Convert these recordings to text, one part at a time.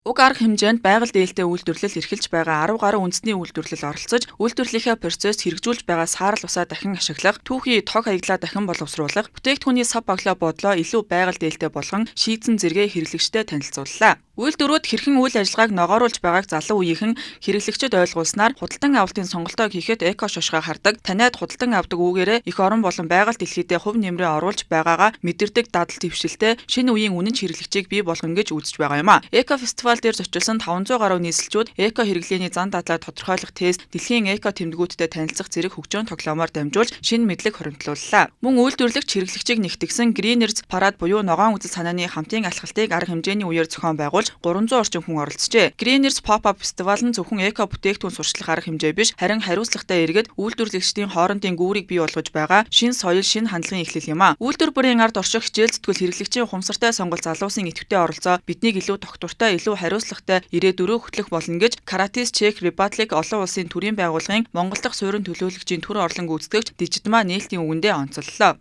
Уг арга хэмжээнд байгаль дээлтэй үйлдвэрлэл эрхэлж байгаа 10 гаруй үндэсний үйлдвэрлэл оролцож, үйлдвэрлэлийнхээ процесст хэрэгжүүлж байгаа саарал усаа дахин ашиглах, түүхий тог хаяглаа дахин боловсруулах, бүтээгдэхүүний сав баглаа бодлоо илүү байгаль дээлтэй болгон шийдсэн зэрэгээ хэрэглэгчдэд танилцууллаа. Үйлдвэрүүд хэрхэн үйл ажиллагааг ногооруулж байгааг залуу үеийнхэн хэрэглэгчид ойлгуулснаар худалдан авалтын сонголтоо хийхэд эко шошгоо хардаг, таниад худалдан авдаг үүгээрээ эх орон болон байгаль дэлхийдээ хувь нэмрээ оруулж байгаагаа мэдэрдэг дадал дэвшилтэй шинэ үеийн үнэнч хэрэглэгчийг бий болгоно гэж үзэж байгаа юм а. Эко фестивал дээр зочилсон 500 гаруй нийслэлчүүд эко хэрэглээний зан дадлаа тодорхойлох тест, дэлхийн эко тэмдгүүдтэй танилцах зэрэг хөгжөөн тоглоомоор дамжуулж шинэ мэдлэг хоригдлууллаа. Мөн үйлдвэрлэгч хэрэглэгчийг нэгтгсэн Greeners Parade буюу ногоон үзэл санааны хамтын алхалтыг арга хэмжээний үеэр зохион байгуулж 300 орчим хүн оролцжээ. Greeners Pop-up фестивал нь зөвхөн эко бүтээгдэхүүн сурталчлах арга хэмжээ биш, харин хариуцлагатай иргэд үйлдвэрлэгчдийн хоорондын гүүрийг бий болгож байгаа шинэ соёл, шинэ хандлагын эхлэл юм а. Үйлдвэр бүрийн ард орших хичээл зүтгэл хэрэглэгчийн ухамсартай сонголт, залуусын идэвхтэй оролцоо биднийг илүү тогтвортой, илүү хариуцлагатай ирээдүрөө хөтлөх болно гэж Caritas Czech Republic олон улсын төрийн байгууллагын Монгол дахь суурин төлөөлөгчийн төр орлон гүйцэтгэгч Дижидма нээлтийн үгэндээ онцоллоо.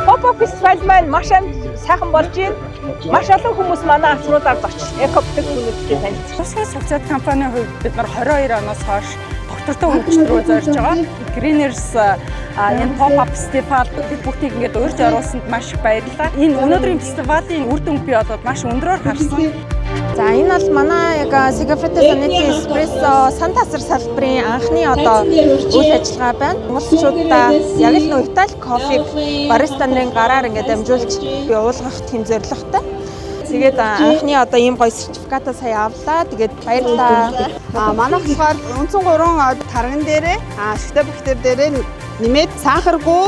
Pop-up фестивал маань маш сайхан болж байна. Маш олон хүмүүс манай асруудаар зочилж эко бүтээгдэхүүнүүдтэй танилцсан. Тусгай сувцаад компанийн хувьд бид нар 22 оноос хойш тогтвортой хөгжил рүү зорж байгаа. Greeners энэ pop-up фестивал бид бүгдийг ингээд урьж оруулсанд маш их баярлалаа. Энэ өнөөдрийн фестивалийн үр дүнг би одоо маш өндрөөр харсан. За, энэ бол манай яг Segafredo Zanetti Espresso сан тасар салбарын анхны одоо үйл ажиллагаа байна. Монголчуудаа яг л нөө Итали кофег бариста нарын гараар ингээд дамжуулж би уулгах тийм зорилготой. Тэгээд анхны одоо ийм гоё сертификатаа сая авлаа. Тэгээд баярлалаа. Манайх болохоор үндсэн 3 тарган дээрээ ашигтай бактери дээрээ нэмээд сахаргүй,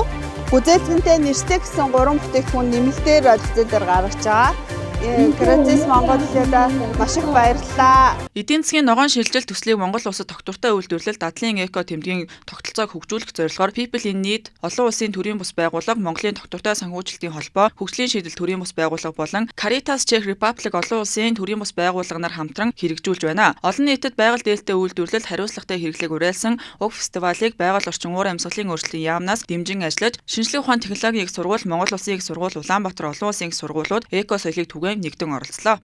гүзээлзгэнтэй, нэрстэй гэсэн 3 бүтээгдэхүүн нэмэлтээр зээл дээр гаргаж байгаа. Caritas Монголиада маш их баярлалаа. Эдийн засгийн ногоон шилжилт төслийг Монгол улсад тогтвортой үйлдвэрлэл, дадлын эко тэмдгийн тогтолцоог хөгжүүлэх зорилгоор People in Need олон улсын төрийн бус байгууллага, Монголын тогтвортой санхүүжилтийн холбоо, хөгжлийн шийдэл төрийн бус байгууллага болон Caritas Czech Republic олон улсын төрийн бус байгууллага нар хамтран хэрэгжүүлж байна. Олон нийтэд байгаль дээлтэй үйлдвэрлэл, хариуцлагатай хэрэглээг уриалсан уг фестивалыг байгаль орчин уур амьсгалын өөрчлөлтийн яамнаас дэмжин ажиллаж, шинжлэх ухааны технологийн их сургууль, Монгол Улсын их сургууль, Улаанбаатар олон улсын их сургуулиуд эко соёлыг түгээн нэгдэн оролцлоо.